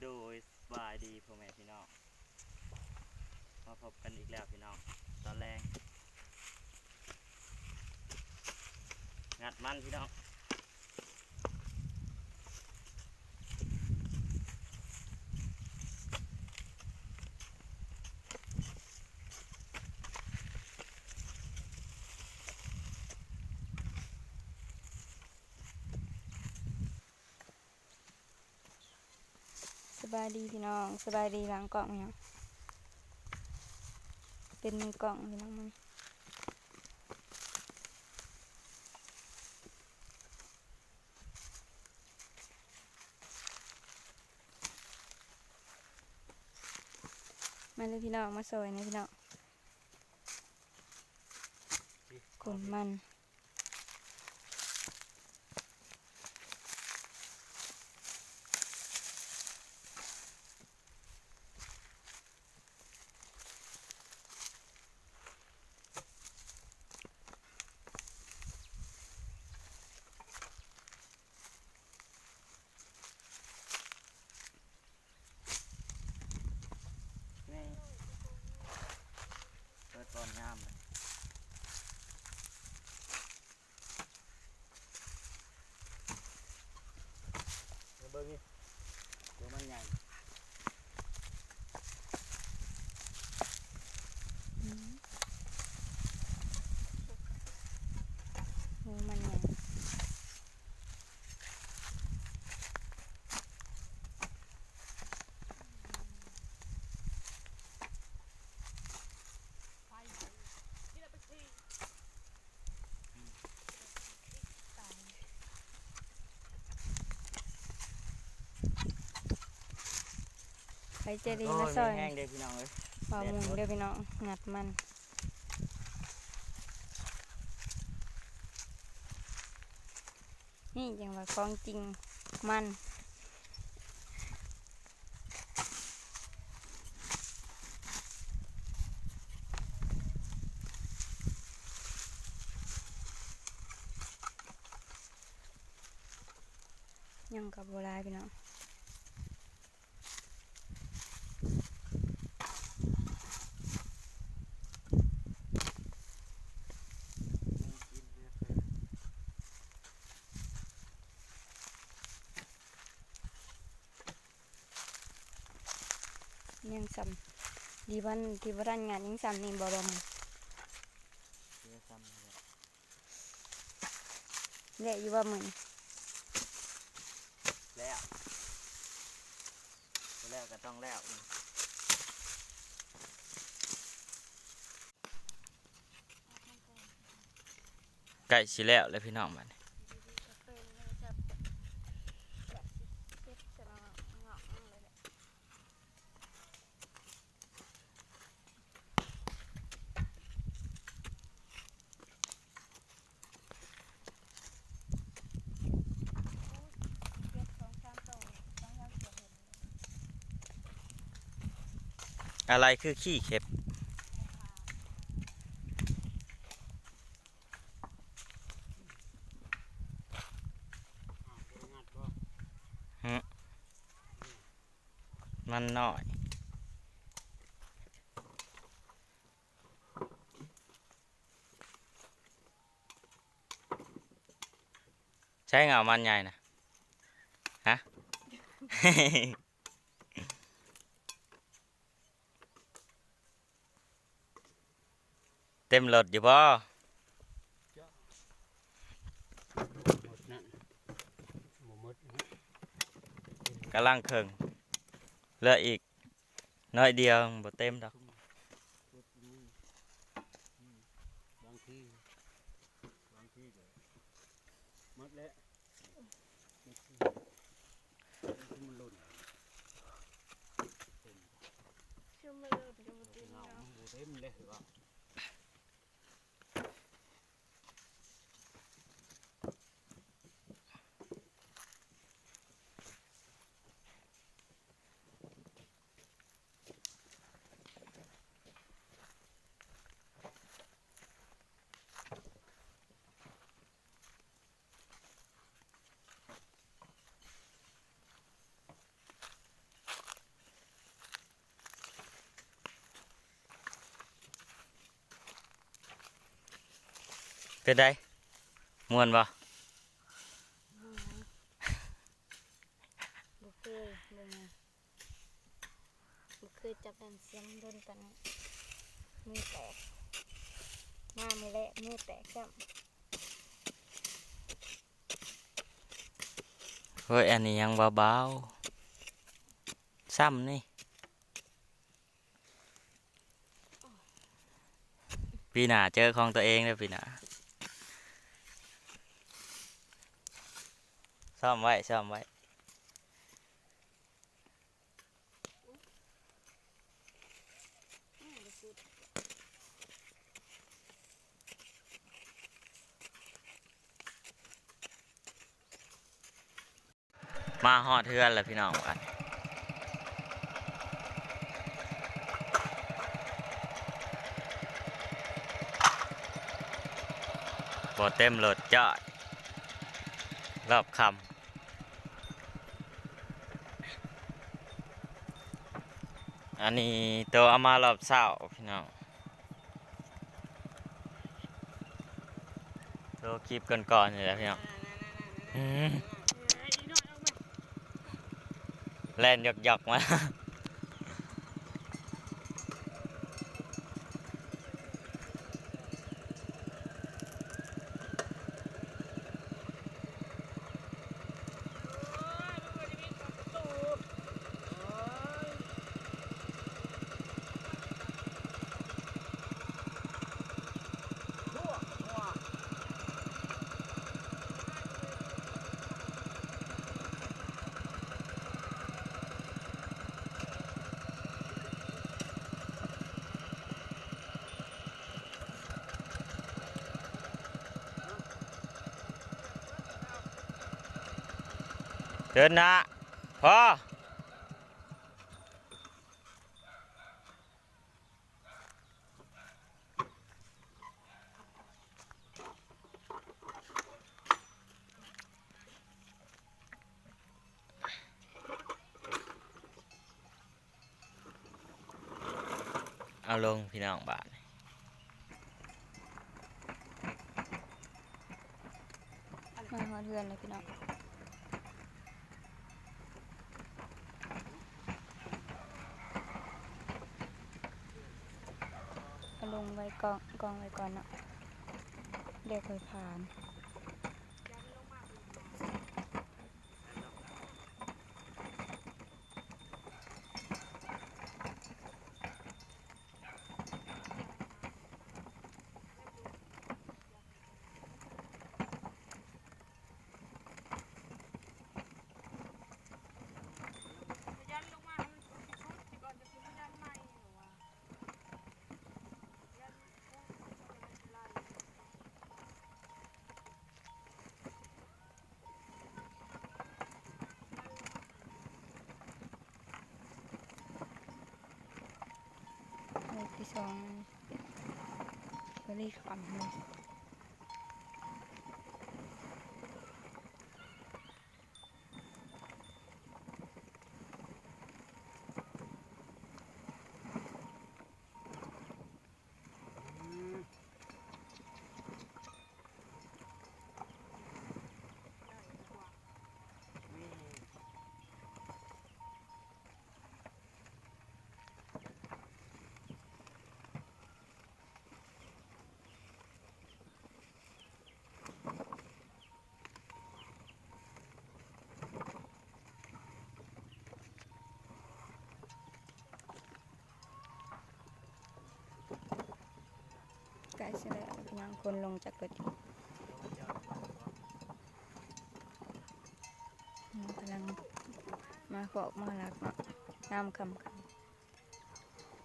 ໂດຍ ສະບາຍດີພໍ່ແມ່ພີ່ນ້ອງ ມາພົບກັນອີກແລ້ວພີ່ນ້ອງ ຕອນແລງ ງັດມັນພີ່ນ້ອງ. ສະບາຍດີພີ່ນ້ອງ ສະບາຍດີຫຼັງກ້ອງພີ່ນ້ອງ ເປັນມືກ້ອງພີ່ນ້ອງ ມື້ນີ້ ມາເລີຍພີ່ນ້ອງ ມາຊ່ອຍແດ່ພີ່ນ້ອງ ຂົນມັນ. ນີ້ ເປີດຕອນງາມເລີຍ ມາເບິ່ງນີ້ ໂຕມັນໃຫຍ່ ອືມ ໂຕມັນໃຫຍ່. ໃຜໃຈດີມາຊ່ອຍ ໂອ້ຍ ມີແຮງເດ້ພີ່ນ້ອງເອີຍ ບ່າວມຸງເດີພີ່ນ້ອງ ງັດມັນ. ນີ້ຈັ່ງວ່າຂອງຈິງ ມັນ ຍັງກໍບໍ່ຫຼາຍພີ່ນ້ອງ. ຍັງສ່ຳ ດີວັນທີ່ບໍ່ທັນງານ ຍັງສ່ຳນີ້ບໍ່ລົງ ເຫຼືອສ່ຳນີ້ແຫຼະ. ແລະຢູ່ບໍ່ມື້ນີ້ ແລ້ວ ແລ້ວກໍຕ້ອງແລ້ວ ໃກ້ຊິແລ້ວແລ້ວພີ່ນ້ອງ ບາດນີ້. ອາໄລຄືຂີ້ເຂັບ ຫຶ ມັນນ້ອຍ. ໃຊ້ເຫງົາມັນໃຫຍ່ນະ ຮະ ເຕັມລົດຢູ່ບໍ່? ກຳລັງເຄິ່ງ ເຫຼືອອີກ ໜ້ອຍດຽວ ບໍ່ເຕັມດອກ ບາງທີ ບາງທີກໍໝົດແລ້ວ ມັນຫຼົ່ນ ເຕັມ ເອົາເຫງົາມັນບໍ່ເຕັມເລີຍວ່າ. ເ ປັນໃດ? ມ່ວນບໍ່? ບໍ່ເຄີຍເບິ່ງ ບໍ່ເຄີຍຈັບດັນຊຽງດົນປານນີ້ ມືແຕກ ມາມື້ແລກມືແຕກຊ້ຳ. ໂອ້ຍ ອັນນີ້ຍັງເບົາໆ ຊ້ຳນີ້. ປີໜ້າເຈີຂອງຕົວເອງເດີ ປີໜ້າ. ຊ້ອມໄວ້ ຊ້ອມໄວ້. ມາຮອດເຮືອນແລ້ວພີ່ນ້ອງ ບາດນີ້ ບໍ່ເຕັມລົດ ຈອດ ລອບຄ່ຳ. ອັນນີ້ໂຕເອົາມາລອບເຊົ້າພີ່ນ້ອງ. ໂຕຄລິບກ່ອນໆ ນີ້ແຫຼະພີ່ນ້ອງ. ອືມ ແລ່ນຢອກໆ ມາ. ເດີນໜ້າ ພໍ. ເອົາລົງພີ່ນ້ອງ ບາດນີ້ ມາຮອດເຮືອນແລ້ວພີ່ນ້ອງ. ເອົາລົງໄວ້ກ່ອນ ກ່ອງໄວ້ກ່ອນເນາະ ດຽວຄ່ອຍຜານ. ເລກທີສອງ ເລີຍຂ້າມເລີຍ. ໃກ້ຊິແລ້ວ ກຳລັງຄົນລົງຈາກລົດ ກຳລັງມາຄອກມາຫຼັກເນາະ ຍາມຄ່ຳໆ. ກະ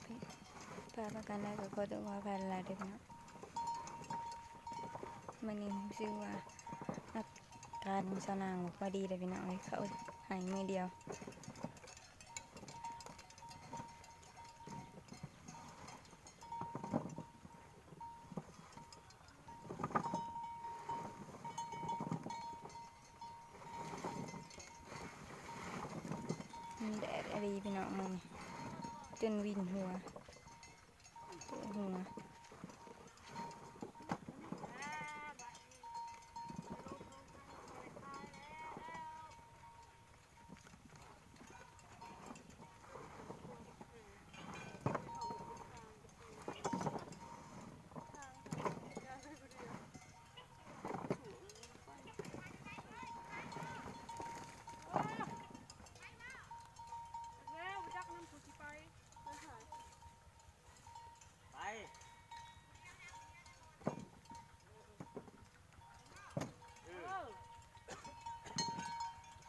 ຜິດພາດປະການໃດກໍຂໍໂທດຂໍອະໄພຫຼາຍໆເດີພີ່ນ້ອງ. ມື້ນີ້ຮູ້ສຶກວ່າອາກາດສາວນາງບໍ່ຄ່ອຍດີເດີພີ່ນ້ອງເອີຍ ເຂົ້າໄຮ່ມື້ດຽວ. ກະ ແດດອີ່ຫຼີພີ່ນ້ອງ ມື້ນີ້ຈົນວິນຫົວ ປວດຫົວ. ເອີ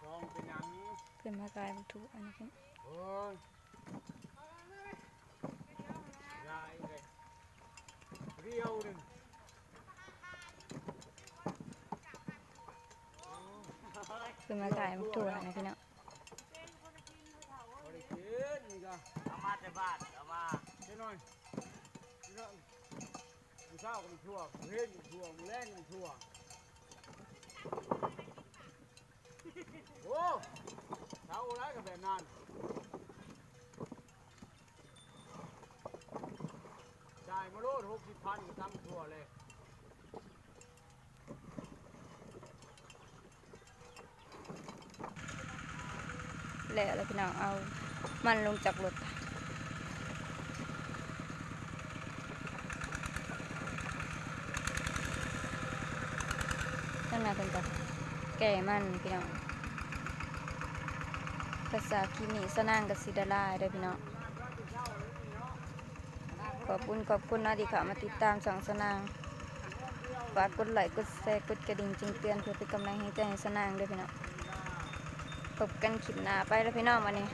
ຊອງເປັນຫຍັງ? ເພິ່ນມາກາຍບັກຖົ່ວອັນນີ້ເພິ່ນ ໂອ້ຍ ຫຼາຍເດ້ ດຽວໜຶ່ງ ເພິ່ນມາກາຍບັກຖົ່ວຫັ້ນນະພີ່ນ້ອງ. ບໍ່ໄດ້ກິນນີ້ກະ ເອົາມາແຕ່ບ້ານ ເອົາມາ ເຈັກໜ້ອຍ ມື້ເຊົ້າກໍມັນຖົ່ວ ມື້ເຮັນກໍຖົ່ວ ມື້ແລງກໍຖົ່ວ. ໂອ້ ເຊົາຫຼາຍກໍແບບນັ້ນ ຈ່າຍມາໂລດຫົກສິບພັນກໍຕຳຖົ່ວເລີຍ. ແລ້ວລະພີ່ນ້ອງ ເອົາມັນລົງຈາກລົດ. ທາງໜ້າເພິ່ນກໍແກ່ມັນພີ່ນ້ອງ. ກະສຳລັບຄລິບນີ້ ສາວນາງກໍຊິໄດ້ລາເດີພີ່ນ້ອງ. ຂອບບຸນຂອບຄຸນເນາະ ທີ່ເຂົ້າມາຕິດຕາມຊ່ອງສາວນາງ. ຝາກກົດໄລ ກົດແຊ ກົດກະດິ່ງແຈ້ງເຕືອນ ເພື່ອເປັນກຳລັງແຮງໃຈໃຫ້ສາວນາງເດີພີ່ນ້ອງ. ພົບກັນຄລິບໜ້າ ໄປລະພີ່ນ້ອງ ບາດນີ້.